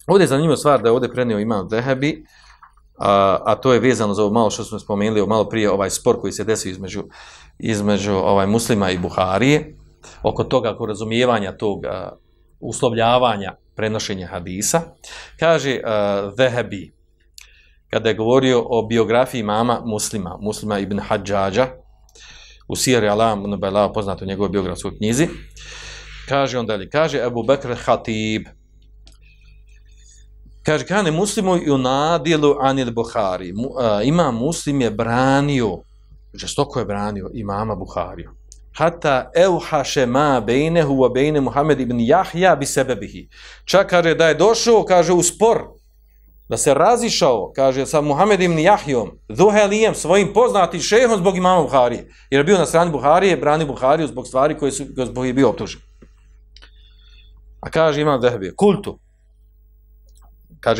Ovdje je zanimljiva stvar da je ovdje prenio imam Zehebi, a to je vezano za ovo malo što smo spomenuli, malo prije ovaj spor koji se desio između Muslima i Buharije, oko toga, oko razumijevanja tog uslovljavanja prenošenja hadisa. Kaže Zehebi, kada je govorio o biografiji imama Muslima ibn Hadžađa, u Sijari Alam Nubela, poznato u njegovoj biografskoj knjizi, kaže on dalje, kaže Ebu Bekr Hatib, kaže, kane Muslimu yunadilu anil Buhari. Imam Muslim je branio, žestoko je branio imama Buhariju. Hata evhaše ma bejnehu wa bejne Muhammed ibn Jahja bi sebebihi. Čak kaže da je došao, kaže, u spor, da se razišao, kaže, sa Muhammed ibn Jahjom, Zuhelijem, svojim poznatim šehom zbog imama Buharije. Jer je bio na strani Buharije, branio Buhariju zbog stvari zbog je bio optužen. A kaže imam Zehebi, kultu.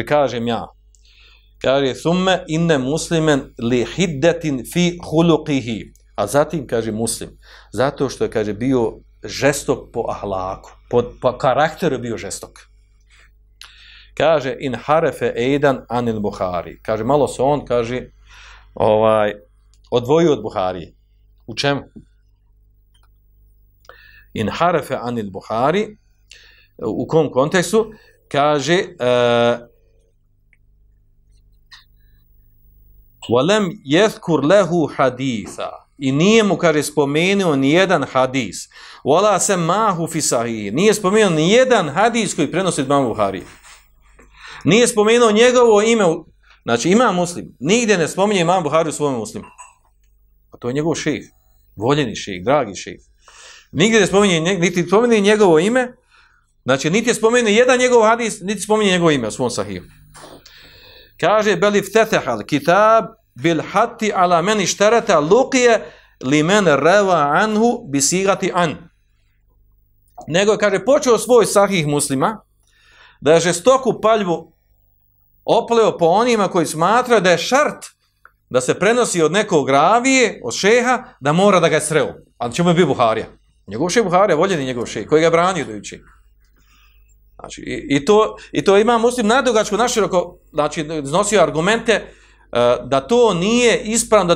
Kažem ja, kaže, thumme inne muslimen li hiddetin fi huluqihi, a zatim, kaže, Muslim, zato što je, kaže, bio žestok po ahlaku, po karakteru je bio žestok. Kaže, in harefe eidan anil Buhari, kaže, malo se on, kaže, odvojio od Buharije. U čemu? In harefe anil Buhari, u kom kontekstu? Kaže, وَلَمْ يَذْكُرْ لَهُ حَدِيثًا, i nije mu, kaže, spomenuo nijedan hadis. وَلَا سَمَّاهُ فِي صَحِيحِ, nije spomenuo nijedan hadis koji prenosi imam Buharije. Nije spomenuo njegovo ime, znači imam Muslim, nigdje ne spominje imam Buhariju svome Muslimu. A to je njegov šejh, voljeni šejh, dragi šejh. Nigdje ne spominje, niti spominje njegovo ime, znači niti je spomenuo jedan njegov hadis, niti spominje njegovo ime u svom sahiju. Kaže, beli ftetehal kitab bil hati ala meni štereta luqije li men reva anhu bisigati an. Nego je, kaže, počeo svoj sahih Muslima da je žestoku paljbu opleo po onima koji smatraju da je šart da se prenosi od nekog ravije, od šeha, da mora da ga je sreo. A čemu je bio Buharija? Njegov šejh Buharija, voljeni njegov šejh, koji ga je branio dojuče. Znači, i to ima Muslim nadugačko, naširoko, znači, iznosio argumente da to nije ispravno,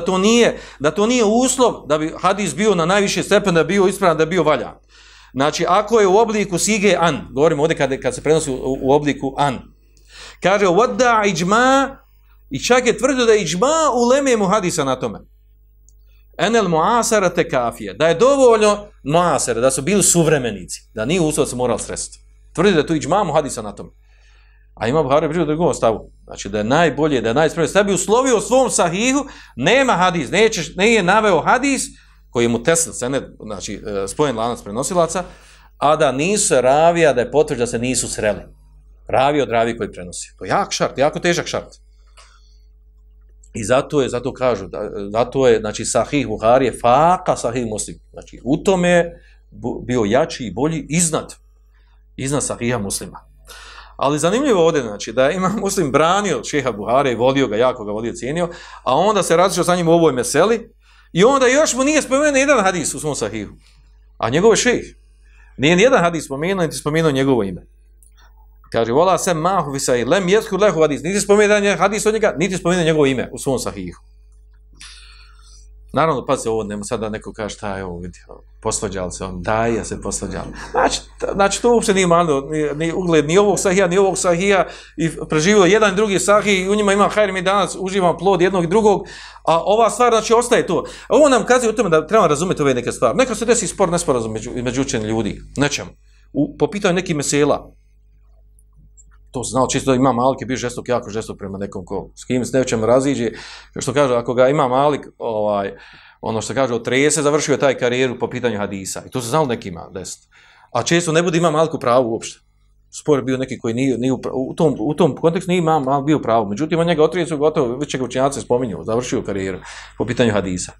da to nije uslov da bi hadis bio na najviše stepen, da bi bio ispravan, da bi bio valjan. Znači, ako je u obliku sige an, govorimo ovdje kad se prenosi u obliku an, kaže, wadda iđma, i čak je tvrdio da je iđma uleme mu hadisa na tome. Enel muasara te kafije, da je dovoljno muasara, da su bili suvremenici, da nije uslov da se morali sresti. Tvrdi da je tu iđma mu hadisa na tome. A ima Buhari pričao u drugom stavu. Znači da je najbolje, da je najspravnije. Sada bi uslovio svom sahihu, nema hadis, nije naveo hadis koji je mu tesl, znači spojen lanac prenosilaca, a da nisu ravija, da je potvrđeno da se nisu sreli. Ravi od ravi koji prenosi. To je jak šart, jako težak šart. I zato kažu, zato je, znači, sahih Buhari je faka sahih Muslim. Znači, u tome je bio jači i bolji iznad sahiha Muslima. Ali zanimljivo ovdje, znači, da ima Muslim branio šeha Buhari i volio ga, jako ga volio, cijenio, a onda se razišao sa njim u ovoj meseli i onda još mu nije spomenuo jedan hadis u svom sahihu. A njegov je šejh. Nije nijedan hadis spomenuo, niti spomenuo njegovo ime. Kaže, vola se mahu visai, lem jeskur lehu hadis, niti spomenuo hadis od njega, niti spomenuo njegovo ime u svom sahihu. Naravno, pa se ovo, nema sada neko kaže, šta je ovo, vidi, posvađali se on, daje se posvađali. Znači, to uopće nije malo, ni ugled, ni ovog sahija, i preživio jedan i drugi sahij, i u njima ima hajr, mi danas uživamo plod jednog i drugog, a ova stvar, znači, ostaje to. Ovo nam kazuje o tome da trebamo razumjeti ove neke stvari. Neka se desi spor, nesporazum među učenih ljudi, nečem, po pitanju nekih mesela. To se znao čisto da ima Malik je bio žestok, jako žestok prema nekom ko s kim se nečem raziđe. Što kaže, ako ga ima Malik, ono što kaže, otrese, završio je taj karijeru po pitanju hadisa. I to se znalo nekima desiti. A često ne bude ima Malik u pravu uopšte. Spor je bio neki koji nije u tom kontekstu nije ima Malik bio u pravu. Međutim, on njega otresu gotovo, već ga učenjaci spominju, završio karijeru po pitanju hadisa.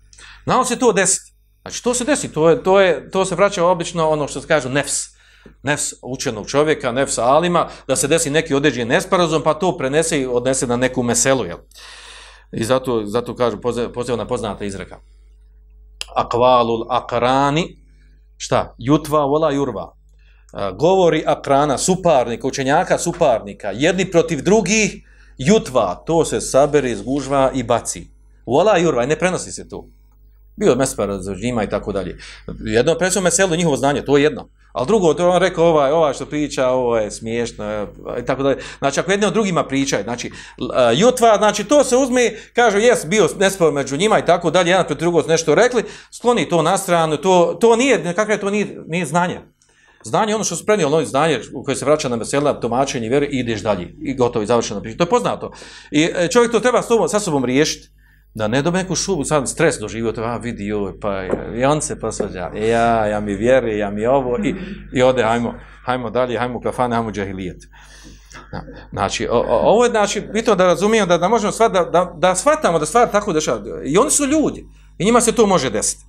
Znalo se to desiti. Znači, to se desi, to se vraća obično ono što se kaže nefs učenog čovjeka, nefs alima, da se desi neki određeni nesporazum, pa to prenese i odnese na neku meselu, jel? I zato kažu, poziva na poznata izreka. Akvalul akarani, šta? Jutva vola jurva. govori akrana, suparnika, učenjaka suparnika, jedni protiv drugih, jutva, to se sabere, izgužva i baci. Vola jurva, ne prenosi se to. Bio mespar za njima i tako dalje. Jedno prenosio meselu njihovo znanje, to je jedno. Ali drugo, to on rekao, ovaj što priča, ovo je smiješno, i tako dalje. Znači, ako jedni o drugima pričaju, znači, jutva, znači, to se uzme, kaže, jes, bio nespor među njima i tako dalje, jedan protiv drugog nešto rekli, skloni to na stranu, to nije, kakve to nije znanje. Znanje je ono što su prenijeli, ono znanje u koje se vraća na mesela, tumačenje, vjeru i ideš dalje. I gotovo, i završeno priča. To je poznato. I čovjek to treba sa sobom riješiti. Da ne dobije neku šubu, sad stres doživio, to vidi joj, pa i on se posvađa, ja mi vjeri, ja mi ovo, i ode, hajmo dalje, hajmo u kafane, hajmo u džahilijet. Znači, ovo je, znači, bitno da razumijemo, da možemo da shvatamo da stvari tako dešava. I oni su ljudi, i njima se to može desiti.